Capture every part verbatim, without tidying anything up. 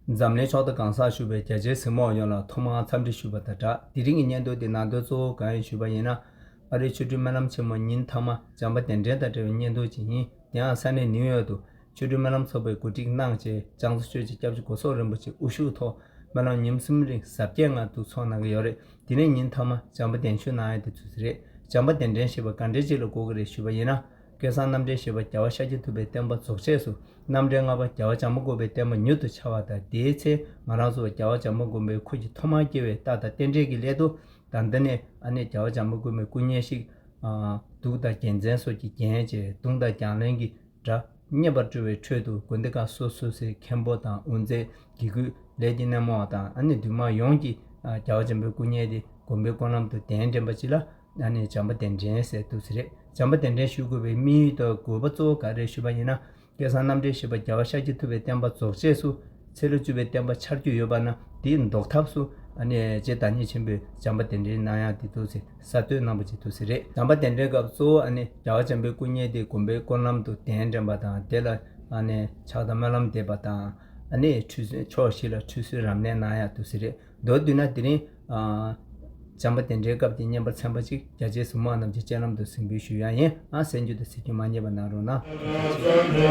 འཛམ་གླིང་ཕྱོགས་མཐའ་གང་སར་བཞུགས་པའི་རྒྱ་ཆེའི་གཟིགས་མོ་བ་ཡོངས་ལ་ཐོག་མར་འཚམས་འདྲི་ཞུ་བ་དང་སྦྲགས། དེ་རིང་གི་བརྙན་ཐུང་འདི་ནང་དོན་གཙོ་བོ་གང་ཡིན་ཞུས་པ་ཡིན་ན། ཨ་རིའི་ཆོ་འཕྲུལ་སྨོན་ལམ་ཆེན་མོ་ཉིན་མཐའ་མ་བྱམས་པ་གདན་འདྲེན་དང་འབྲེལ་བའི་བརྙན་ཐུང་ཅིག་ཡིན། དེ་ཡང་ས་གནས་ནིའུ་ཡོག་ཏུ་ཆོ་འཕྲུལ་སྨོན་ལམ་ཚོགས་པས་གོ་སྒྲིག་གནང་བྱས། བྱང་རྩེ་ཆོས་ཀྱི་སྐྱབས་རྗེ་གོ་སོག་རིན་པོ་ཆེ་དབུ་བཞུགས་ཐོག་སྨོན་ལམ་ཉིན་གསུམ་རིང་གཟབ་རྒྱས་ངང་འདུ་ཚོགས་གནང་གི་ཡོད་རེད། དེ་ནས་ཉིན་མཐའ་མ་བྱམས་པ་གདན་ཞུ་གནང་ཡ་དེ་ཚོ་རེད། བྱམས་པ་གདན་འདྲེན་ཞེས་པ་ག་འདྲའི་ཅིག་ལ་གོ་གི་རེད་ཞུས་པ་ཡིན་ན། སྐལ་བཟང་རྣམ་འདྲེན་ཞེས་པ་རྒྱལ་བ་ཤཱཀྱ་ཐུབ་པའི་བསྟན་པ་རྫོགས་རྗེས་སུ་རྣམ་འདྲེན་ལྔ་པ་རྒྱལ་བ་བྱམས་པ་མགོན་པོའི་བསྟན་པ་མྱུར་དུ་འཆར་བ་དང་། དེའི་ཚེ་ང་རང་ཚོ་རྒྱལ་བ་བྱམས་པ་མགོན་པོའི་སྐུ་གྱི་ཐོག་མར་སྐྱེ་བའི་རྟགས་དང་རྟེན་འབྲེལ་གྱི་སླད་དུ། ད་ལྟ་ནས་ཨ་ནི་རྒྱལ་བ་བྱམས་པ་མགོན་པོའི་སྐུ་བརྙན་ཞིག་གདུགས་དང་རྒྱལ་མཚན་སོགས་ཀྱིས་བརྒྱན་བྱས། གདུང་དང་རྒྱང་རིང་གི་སྒྲ་སྙན་པར་སྤྲོ་བའི་ཁྲོད་དུ། དགོན་སྡེ་ཁག་སོ་སོ་སོའི་མཁན་པོ་དང་དབུ་མཛད། དགེ་བསྐོས། ལས་ཀྱི་སྣེ་མོ་བ་དང་། ཨ་ནི་འདུས་མང་ཡོངས་ཀྱིས་རྒྱལ་བ་བྱམས་པའི་སྐུ་བརྙན་དེ་དགོན་པའི་སྐོར་ལམ་དུ་གདན་འདྲེན་པ་ཅིག་ལ། ཨ་ནི་བྱམས་པ་གདན་འདྲེན་ཟེར་འདུག་ཟེར་རེད། བྱམས་པ་གདན་འདྲེན་ཞུ་དགོས་པའི་དམིགས་ཡུལ་དང་དགོས་པ་གཙོ་བོ་ག་རེ་རེད་ཞུས་པ་ཡིན་ན། སྐལ་བཟང་རྣམ་འདྲེན་ཞེས་པ་རྒྱལ་བ་ཤཱཀྱ་ཐུབ་པའི་བསྟན་པ་རྫོགས་རྗེས་སུ་ཚེ་ལོ་བཅུ་པའི་བསྟན་པ་འཆར་རྒྱུ་ཡོད་པ་ན། དེའི་ཟློག་ཐབས་སུ་ཨ་ནི་རྗེ་བདག་ཉིད་ཆེན་པོས་བྱམས་པ་གདན་འདྲེན་གནང་ཡག་དེ་འདུག་ཟེར་གསར་གཏོད་གནང་པ་ཅིག་འདུག་ཟེར་རེད། བྱམས་པ་གདན་འདྲེན་སྐབས་གཙོ་བོ་ཨ་ནི་རྒྱལ་བ་བྱམས་པའི་སྐུ་བརྙན་དེ་དགོན་པའི་སྐོར་ལམ་དུ་གདན་འདྲེན་པ་དང་། དེ་ལ་ཨ་ནི་ཕྱག་དང་སྨོན་ལམ་འདེབས་པ་དང་། ཨ་ནི་ཁྲུས་གསོལ། ཕྱོགས་བཞི་ལ་ཁྲུས་གསོལ་རབ་གནས་གནང་ཡག་འདུག་ཟེར་རེད། མདོར་བསྡུས་ན་དེ་རིང་ཨ་བྱམས་པ་གདན་འདྲེན་སྐབས་ཀྱི་བརྙན་པར་ཚན་པ་གཅིག་རྒྱ་ཆེའི་གཟིགས་མོ་བ་རྣམས་ཀྱི་སྤྱན་ལམ་དུ་གཟིགས་འབུལ་ཞུ་ཡ་ཡིན། ཨ་གསན་རྒྱུ་དང་གཟིགས་རྒྱུ་མ་བསྙེལ་བ་གནང་རོགས་གནང་།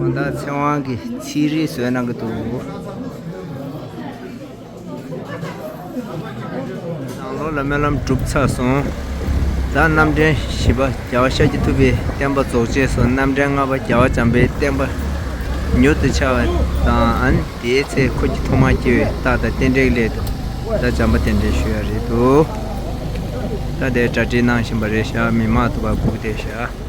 དགོང་དག་ཚེ་དབང་གིས་ཚིག་རིས་བཟོས་གནང་གི་འདུག། ནང་ལོགས་ལ་སྨོན་ལམ་གྲུབ་ཚར་སོང་། ད་རྣམ་འདྲེན་བཞི་པ་རྒྱལ་བ་ཤཱཀྱ་ཐུབ་པའི་བསྟན་པ་རྫོགས་རྗེས་སུ་རྣམ་འདྲེན་ལྔ་པ་རྒྱལ་བ་བྱམས་པའི་བསྟན་པ་མྱུར་དུ་འཆར་བ་དང་། ཨ་ནི་དེའི་ཚེ་ཁོ་གཉིས་ཐོག་མར་སྐྱེ་བའི་རྟགས་དང་རྟེན་འབྲེལ་གྱི་སླད་དུ་ད་བྱམས་པ་གདན་འདྲེན་ཞུ་ཡ་རེད་འདུག། ད་དེ་གྲ་སྒྲིག་གནང་བཞིན་པ་རེད་ཤག། མི་མང་དུ་བ་སྒུག་བསྡད་ཤག།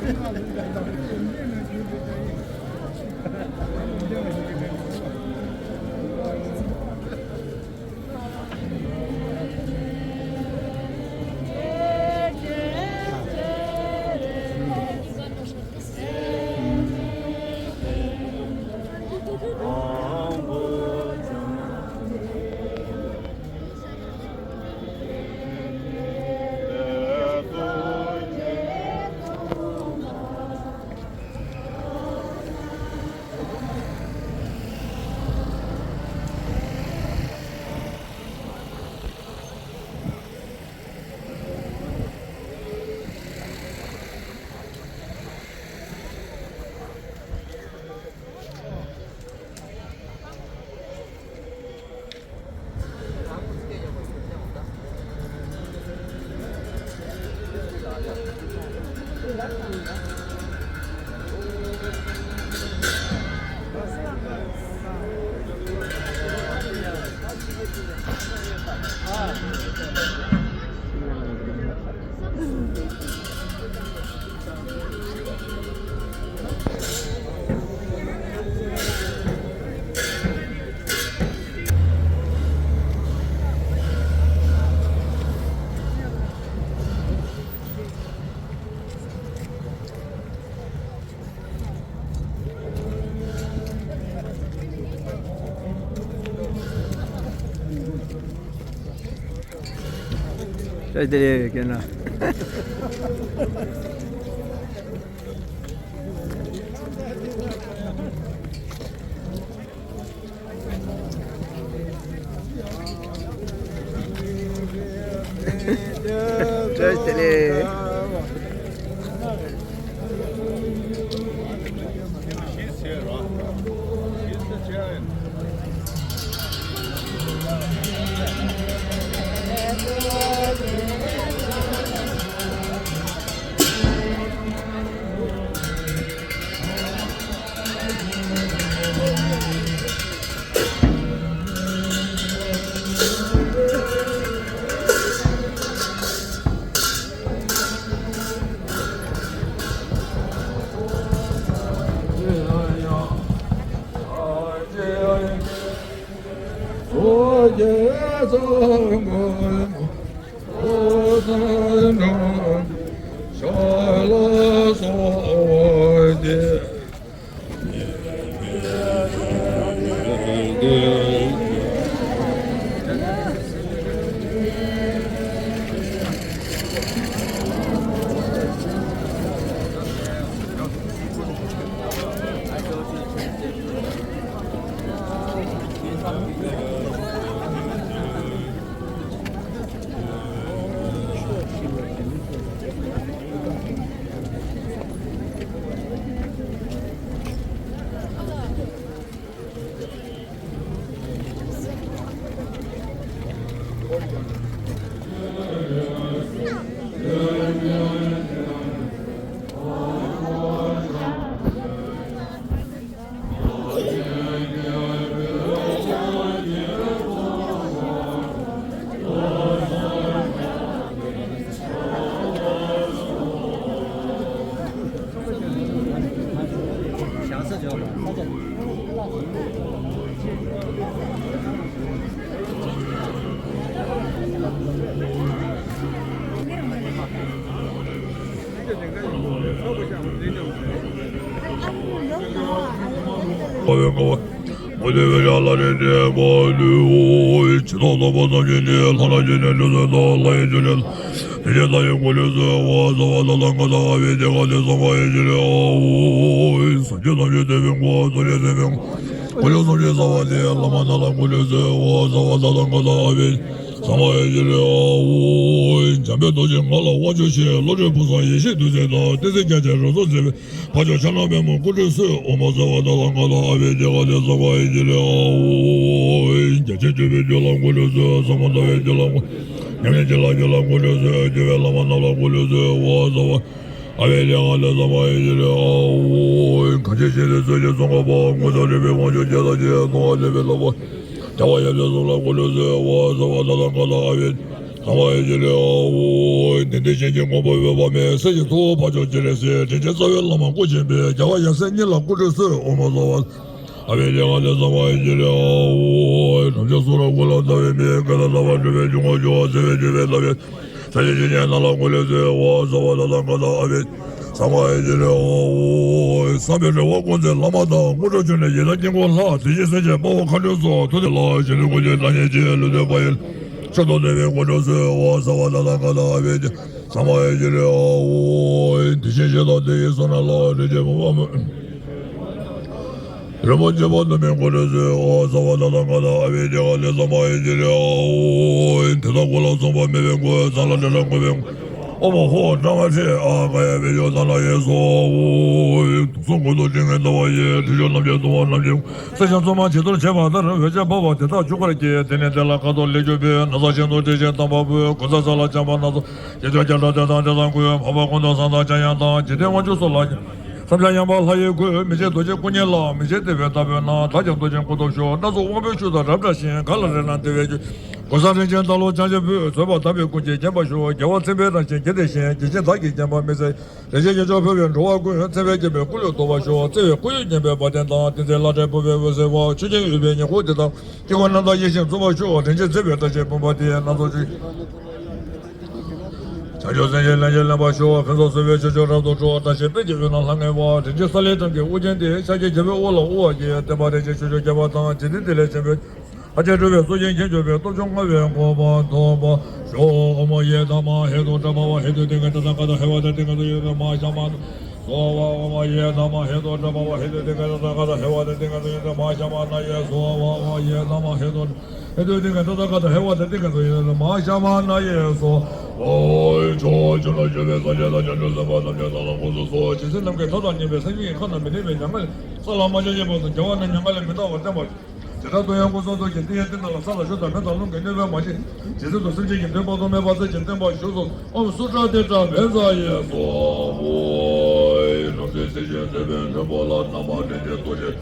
བཀྲ་ཤིས་བདེ་ལེགས་རྒན་ལགས། བཀྲ་ཤིས་བདེ་ལེགས། འཇམ་དཔལ་རྡོ་རྗེ་ང་ལ་དབང་ཆོག་ཤིག་བློ་གྲོས་ཕུན་སུམ་ཡེ་ཤེས་བདུད་རྩི་དང་། བསྟན་འཛིན་རྒྱ་མཚོའི་རོལ་མཚོ་མཛད་པའི་འཕགས་མཆོག་ཕྱག་ན་པདྨོ་སྐུ་ཁྲུས་གསོལ། ཨོཾ་ཨཱཿདྷཱ་ར་ཧ་ཏ་ག་ཎ་ཨ་བྷྱཿ་ཏེ་ཀ་ཏེ་སྭཱ་ཧཱ་ཡེ་ཤེས་བདུད་རྩི་དང་། རྒྱ་ཆེན་སྤྱོད་པའི་རྒྱུད་ལ་འཁོར་ལོས་སྲུང་། ཟབ་མོ་ལྟ་བའི་རྒྱུད་ལ་འཁོར། ཉམས་ལེན་བྱེད་ལ་རྒྱུད་ལ་འཁོར་ལོས་སྲུང་། སྐྱོབ་པའི་བླ་མ་རྣམས་ལ་འཁོར་ལོས་སྲུང་། ཨོཾ་ཨཱཿདྷཱ་ར་ཧ་ཏ་ག་ཎ་ཨ་བྷྱཿ་ཏེ་ཀ་ཏེ་སྭཱ་ཧཱ་ཡེ་ཤེས་བདུད་རྩི་དང་། གང་ཞིག་གཞན་དོན་སུ་ཡིས་བསྲུང་བ་པོ། ངོ་མཚར་རིག་པའི་དབང་ཕྱུག་རྒྱལ་དང་མཆོག །སྣང་བ་མཛད་པའི་ལྷ་མོ། རྒྱལ་བ་ཡབ་སྲས་གསུམ་ལ་འཁོར་ལོས་སྲུང་། ཨོཾ་ཨཱཿདྷཱ་ར་ཧ་ཏ་ག་ཎ་ཨ་བྷྱཿ་ཚང་མ་ཡི་ལེའོ། དེ་འདྲའི་ཞིང་གི་ངོ་བོ་འོད་དཔག་མེད། སྲས་ཀྱི་ཐུ་བོ་འཕགས་མཆོག་སྤྱན་རས་གཟིགས། དྲིན་ཅན་རྩ་བའི་བླ་མ་སྐུ་མཁྱེན་པས། རྒྱལ་བ་ཡབ་སྲས་གཉིས་ལ་སྐུ་ཁྲུས་གསོལ། ཨོཾ་ཨ་སརྦ། ཨ་བེ་ལེ་ག་ལེ་ཚང་མ་ཡི་ལེའོ། རབ་འབྱམས་གསུང་རབ་ཀུན་ལ་བལྟ་བའི་མིག་ག་ལ་ལྟ་བ་གྲུབ་པའི་འཇུག་ངོགས་འཇུག་པ་བརྩེ་བས་བསྡུས་པའི་བསླབ་པའི་ས་གཞི་ཇི་སྙེད་ནང་ལ་འཁོར་ལོས་སྩོལ་བ། ས་བ་ད་ལ་ག་ད་ཨ་བེ་ཚང་མ་ཡི་ལེའོ། བསམ་པའི་རེ་བ་ཀུན་སྩལ་བླ་མ་དང་། དངོས་གྲུབ་མཆོག་ནི་ཡི་དམ་དཀྱིལ་འཁོར་ལྷ། དེ་བཞིན་སེམས་ཅན་དཔའ་བོ་མཁའ་འགྲོའི་ཚོགས། ཐུགས་བརྩེ་ལ་ཞི་ཁྲོའི་སྐུ་མཆོག་བདག་ཉིད་ཀྱིས། ལུས་རྟེན་པ་ཡི་མཆོག་ཏུ་གནས་པའི་དངོས་གྲུབ་སྩོལ་བ། ས་བ་ད་ལ་ག་ད་ཨ་བེ་ཚང་མ་ཡི་ལེའོ། དེ་བཞིན་གཤེགས་དང་དེ་ཡི་བསོད་ནམས་ལ། རིན་ཆེན་ཕུང་པོ་རིན་པོ་ཆེ་བར་དུ་སྨིན་དངོས་གྲུབ་སྩོལ་བ། ས་བ་ད་ལ་ག་ད་ཨ་བེ་དེ་ག་ལེ་ཚང་མ་ཡི་ལེའོ། དེ་དག་ཀུན་ལ་སོགས་པ་མེད་པའི་མགོན། ཚངས་ལ་བཀྲ་ལ་མགོན་པོའི་ཨོཾ་ཧོ་ཏྲ་མ་ཏྲེ་ཨ་ག་ཡ་བེ་ཇོ་ཏ་ལ་ཡེ་སྭཱ་ཧཱ། དུག་གསུམ་ཀུན་ཏུ་འཇིགས་ངེས་འདར་བ་ཡི། དྲི་ཆབ་རྣམས་ཀྱིས་གདུང་བ་རྣམས་ཀྱིས། བསད་ཅིང་གསོད་མ་བྱི་དོར་བྱེད་པ་ལྟར། འོད་ཆེན་འབར་བ་དེ་དག་ཆུ་ཁར་སྐྱེས། དེ་ནི་དེ་ལ་ཁ་དོག་ལེགས་བྱུག་པའི། ན་བཟའ་ཤིང་ཏོག་དྲི་ཞིམ་དམ་པ་འབུལ། གོས་བཟང་ས་ལ་འཁྱམས་པ་སྣ་ཚོགས། རྒྱན་ཆ་རྒྱ་གྲམ་དེ་དང་དེ་ཚང་ཀུན། འཕགས་པ་ཀུན་ཏུ་བཟང་དང་འཇམ་དབྱངས་དང་། འཇིག་རྟེན་དབང་ཕྱུག་སོགས་ལ་ཡང་། བསམ་འཆར་ཡངས་པ་ལྷ་ཡི་སྐུ། མི་ཕྱེད་རྡོ་རྗེ་སྐུ་བརྙེས་ལ། མི་ཕྱེད་བདེ་བའི་ལྟ་བའི་སྣང་། བདག་ཀྱང་རྡོ་རྗེའི་སྐུ་ཐོབ་ཤོག་སྣ་ཚོགས་དབང་པོའི་མཆུ་དང་རབ་བཀྲ་ཞིང་། ག་ལ་རེ་ན་བདེ་བའི་རྒྱུ། གོས་བཟང་རིན་ཆེན་རྟ་ལོ་ལྕང་ཆེན་ཕུད། བཟོད་པ་དམ་པའི་སྐུ་མཆེད་བརྒྱན་པར་ཤོག་རྒྱལ་བ་མཚན་དཔེའི་རང་བཞིན་རྒྱས་ཏེ་བཞེངས། རྒྱལ་ཆེན་བདག་གིས་བརྒྱན་པ་མི་ཟད། རིན་ཆེན་ཡོན་མཆོག་ཕོབ་པའི་འགྲོ་བ་ཀུན། བརྩེ་བས་བརྒྱན་པའི་སྐུ་ལུས་ཐོབ་པར་ཤོག་བརྩེ་བའི་སྐུ་ཡོན་བརྒྱན་པའི་བ་དན་དང་། བསྟན་འཛིན་བླ་བྲེ་ཕུར་པའི་འོད་ཟེར་བ། ཆོས་ཀྱི་དབུས་པའི་ཉི་ཧོང་དེ་དག་དཀྱིལ་འཁོར་རྣམ་དག་ཡིད་བཞིན་འཛུགས་པར་ཤོག་རིན་ཆེན་བརྩེགས་པའི་སྐྲ་ཤད་བུམ་པ་དེ་སྣ་ཚོགས་ཅིག་བྱང་ཆུབ་སེམས་ཀྱི་ལན་ཅིག་ལེན་པར་ཤོག་ཕུན་སུམ་ཚོགས་པའི་ཕྱོགས་བཅུར་རབ་ཏུ་འཕྲོ། བཀྲ་ཤིས་དཔལ་གྱི་དབུས་ན་ལྷང་ངེ་བ། རིན་ཆེན་ས་ལེ་སྦྲམ་གྱི་དབུ་ཅན་དེ། ཤཱཀྱའི་རྒྱལ་པོའི་དབུ་ལ་དབུ་བ་ཡིས། བསྟན་པ་རིན་ཆེན་ཆོས་འབྱོར་རྒྱས་པ་དང་། འཇིག་རྟེན་བདེ་ལེགས་ཆེན་པོའི་ལྷ་ཆེན་འགྲོ་བའི་སྲོག་ཤིང་རྒྱན་གྱུར་པའི། སྟོབས་བཅུ་མངའ་བའི་གོ་འཕང་ཐོབ་པར་ཤོག་ཨོཾ་ཡེ་དྷརྨཱ་ཧེ་དུ་ཏྲ་བྷ་ཝ་ཧེ་དུ་ཏིང་ག་ཏ་ཐ་ག་ཏ་ཧེ་ཝ་ཏ་ཏིང་ག་ཏུ་ཡེ་ཏུ་མ་ཤ་མ་ན་སྭཱ་ཧཱ། ཨོཾ་ཡེ་དྷརྨཱ་ཧེ་དུ་ཏྲ་བྷ་ཝ་ཧེ་དུ་ཏིང་ག་ཏ་ཐ་ག་ཏ་ཧེ་ཝ་ཏ་ཏིང་ག་ཏུ་ཡེ་ཏུ་མ་ཤ་མ་ན་ཡེ་སྭཱ་ཧཱ། ཨོཾ་ཡེ་དྷརྨཱ་ཧེ་དུ་ཧེ་དུ་ཏིང་ག་ཏ་ཐ་ག་ཏ་ཧེ་ཝ་ཏ་ཏིང་ག་ཏུ་ཡེ་ཏུ་མ་ཤ་མ་ན་ཡེ་སྭཱ་ཧཱ། ཕྱོགས་བཅུ་ལ་བཞུགས་པའི་སངས་རྒྱས་དང་བྱང་ཆུབ་སེམས་དཔའ་ཐམས་ཅད་ཐར་ལམ་སྐོང་དུ་གསོལ། ཇི་སྲིད་ནམ་མཁའི་མཐའ་དང་མཉམ་པའི་སེམས་ཅན་གྱི་ཁམས་དང་མི་མཐུན་པའི་མྱ་ངན་ལས་སྲོག་ལ་མ་ཆགས་པར་དུ་རྒྱལ་བ་རྣམས་མྱ་ངན་ལས་མི་འདའ་བར་བརྟན་པར་ཤོག་དེ་ལྟར་དུ་ཡང་སྐུ་གསུང་ཐུགས་ཀྱི་ཏིང་ངེ་འཛིན་རྣམས་ལ་ས་དང་ཆུ་དང་མེ་དང་རླུང་གི་གནོད་པས་མ་བྱེད། ཇི་སྲིད་དུ་སེམས་ཅན་གྱི་དོན་དཔག་ཏུ་མེད་པ་མཛད་ཅིང་བརྟན་པར་བཞུགས་སོ། ཨོཾ་སཱུ་ཏྲ་ཏེ་ཏྲ་བཛྲ་ཡེ་སྭཱ་ཧཱ། རབ་ཏུ་སྲིད་ཞིའི་མཛད་པའི་མགོན་པོ་ལ། རྣམ་པར་སྤྲིན་གྱི་ཐུགས་རྗེས་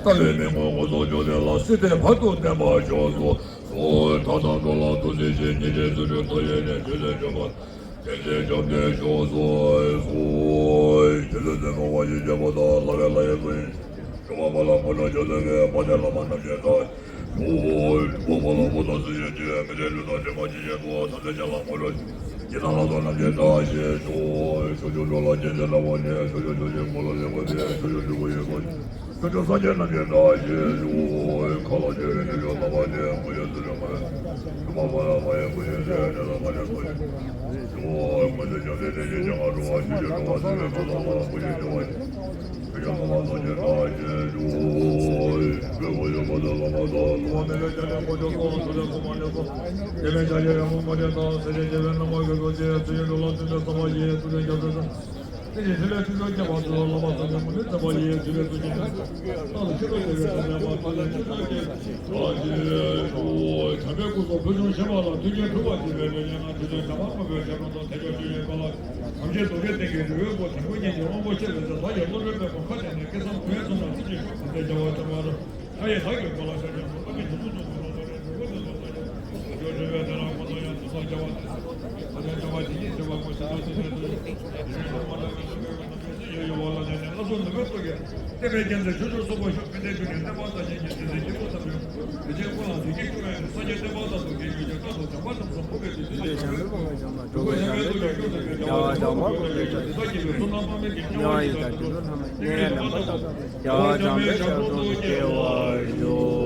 ལྟ་བའི་མི་མངོན་དངོས་སུ་བྱོན་ཏེ་ལ། སྲིད་མཐའི་བར་དུ་བརྟན་པར་བཞུགས་སོ། ལྷ་དང་འགྲོ་ལ་ཐུགས་རྗེ་ཆེ། ཉི་ཟེར་དུས་སུ་ཡོད་ནས། དུས་ལས་འགྲོ་བ། དེ་ཚེ་བཅོམ་ལྡན་བཞུགས་སོ། ཞེས་གསོལ་ཚོགས། དེ་ཚེ་ཚེ་འགོ་བ་ཡི་རྒྱལ་པོ་དང་། ལྷ་བས་ལྷ་ཡི་སྐུ་ཡི་ཞུ་བ་པ་ལ་དངོས་གྲུབ་མཆོག་སྩོལ་བའི་དཔལ་ལྡན་བླ་མ་རྣམས་ཀྱི་བདག་ཞུ། སྒྲུབ་པ་པ་ལ་བུ་དང་སྲིད་ཞིའི་སྤྱི། མི་མཐུན་ལུས་དང་འདྲེས་མ་ཇི་སྙེད་པ། ཐམས་ཅད་ཀྱང་ལ་དངོས་གྲུབ་ཀྱི་དང་བླ་རྣམས་ཀྱི་བདག་ཞེས་ཞུ། ཕྱོགས་བཅུ་འགྲོ་ལ་སྤྱན་ཆབ་འདྲ་བོ་ནི། ཕྱོགས་བཅུ་ཆོས་ཀྱི་འཁོར་ལོ་ལེགས་པ་སྟེ། ཕྱོགས་བཅུ་སྤྲུལ་སྐུ་ཡི་སྐུ། ཕྱོགས་བཅུ་སངས་རྒྱས་རྣམས་ཀྱི་བདག་ཞེས་ཞུ། མཁའ་ལ་སྤྱན་རས་གཟིགས་ཞབས་ལྟ་བ་ནི། སྐུ་ཡི་ཚུལ་ཁྲིམས་མ་ཡིན། སྒྲུབ་པ་པ་ལ་མ་ཡི་སྐུ་ཡི་ཚུལ། དེ་ལ་མ་ལུས་སྐུ་ཡི་ཞུ། མངོན་སུམ་བཅོམ་ལྡན་འདས་ཀྱི་སྤྱན་སྔར་འགྲོ་བ། ཆོས་ཀྱི་འགྲོ་བ་སེམས་ཀྱི་རྣམ་ཐར་པ། སྐུ་ཡི་ཞུ་བ་ཡིན། ཆོས་ཀྱི་ཐོག་མ་སངས་རྒྱས་བདག་ཞེས་ཞུ། བོད་ཕྱོགས་བོད་པ་དང་བླ་མ་དང་། ཐོག་མ་མེད་པའི་སྐྱབས་གནས་དཀོན་མཆོག་གསུམ། ཐུགས་ལས་ཁུངས་མ་ལས་སོ། དེ་མིན་ཕྱག་རྒྱའི་རོལ་མོ་མ་འདྲེས་དང་། སེར་སྐྱའི་རྒྱལ་པོའི་རྣམ་པར་གཟིགས་སོ། ཅེས་ཚུལ་བཞིན་འགྲོ་ལ་བརྩོན་པའི་བསམ་པ་ཡིས། ཐུགས་རྗེའི་རྒྱ་མཚོ་དང་། དེ་ཡི་ཕྲིན་ལས་ཆོས་སྐྱོང་བསྐྱེད་པ་སོགས། བསླབ་པ་བསམ་ཡས་མུ་ནེ་བརྩེགས་པ་ཡིས། བྱིན་གྱིས་བརླབས་ཤིང་རྟ་ལ་ཁྱེར་ཏེ་བསྟོད་པའི་ཕྲིན་ལས་ཆོས་རྣམས་ཀྱི་བདག་ཞེས་ཞུ། བྱམས་པའི་སྐུ་གསུང་ཐུགས་ཆེན་པོ་ལ། མཐུན་རྐྱེན་གྲུབ་པར་བྱེད་པའི་ལས་ཉོན་ནམ། དུས་གསུམ་བྱམས་པ་སྤངས་པའི་རྒྱ་མཚོ་དང་། དལ་འབྱོར་སྤྱོད་ཡུལ་དཔལ་ལ། ཐམས་ཅད་རྡོ་རྗེ་གདན་གྱི་རི་བོའི་སྐོར། དལ་བུ་གཉིས་ཀྱི་དབང་པོ་ཤེས་པའི་ཚེ། བདག་གི་བློ་གྲོས་མེད་པ་ཁ་ཅིག་ནི། སྐད་གསུམ་དུ་ཡང་གསུངས་ན་ཐུགས་རྗེ་ཆེ། དམ་ཚིག་བྱ་བ་ཙམ་མ་རུ། མཐའ་ཡས་དག་གི་དཔལ་ལ་ཤར་ཕྱིན་པ། བླ་མེད་རྫུ་འཕྲུལ་སྟོབས་ཀྱིས་ལོངས་སྤྱོད་རེ། འགྲོ་ཀུན་དོན་དུ་བདག་ཀྱང་ཐུགས་བསམ་བཞེས་པ། ཐུགས་རྗེ་ཆེ་བའི་བདག་ལ་གོ་འཕང་ཡང་དུ་བཟང་བྱ་བ་ཟད། ཐ་སྙད་བྱ་བ་ཇི་སྙེད་བྱེད་པ་ཀུན། ཇི་ལྟར་བྱུང་བ་ལྟར་མི་འགྲོ་བའི་ཐམས་ཅད་ཡོད་པ་ལ་བརྟེན་ནས། སླར་གསོ་ནུས་པའི་ཚོགས་ཀྱིས་བསྟན་པའི་རྒྱལ་མཚན་ཕྱོགས་བཅུར་གསོན་པར་ཤོག་ཕན་བདེའི་རྒྱུ་ནི་བསྟན་པ་དར་ཞིང་རྒྱས། དེང་འདིར་སྐྱེ་བོ་ཐམས་ཅད་རིགས་ཅན་ཀུན་ལ་བདེ་སྐྱིད་སྐུ་ཡོང་ནས། སངས་རྒྱས་བསྟན་པ་དར་ཞིང་རྒྱས་པའི་ཕྱིར། རྟག་ཏུ་བྱམས་པ་རྣམས་སུ་འཕོ་བའི་དུས་སུ་ཡོད་ཅིང་། འགྲོ་ཀུན་བདེ་བའི་ཚོགས་ཀྱིས་སྐྱོང་དུ་འགྱུར་ཏེ། འགྲོ་ཀུན་བདེ་བའི་ཚོགས་ཀྱིས་སྐྱོང་དུ་འགྱུར་ཏེ། དེ་དག་སྐྱེ་བོའི་བསོད་ནམས་དཔག་མེད་ཀྱིས། བསྐལ་པ་འདི་དག་ཏུ་བདེ་བའི་ཞིང་རྣམ་པར་དག། བྱང་ཆུབ་ཏུ་སྐྱེ་བར་ཤོག།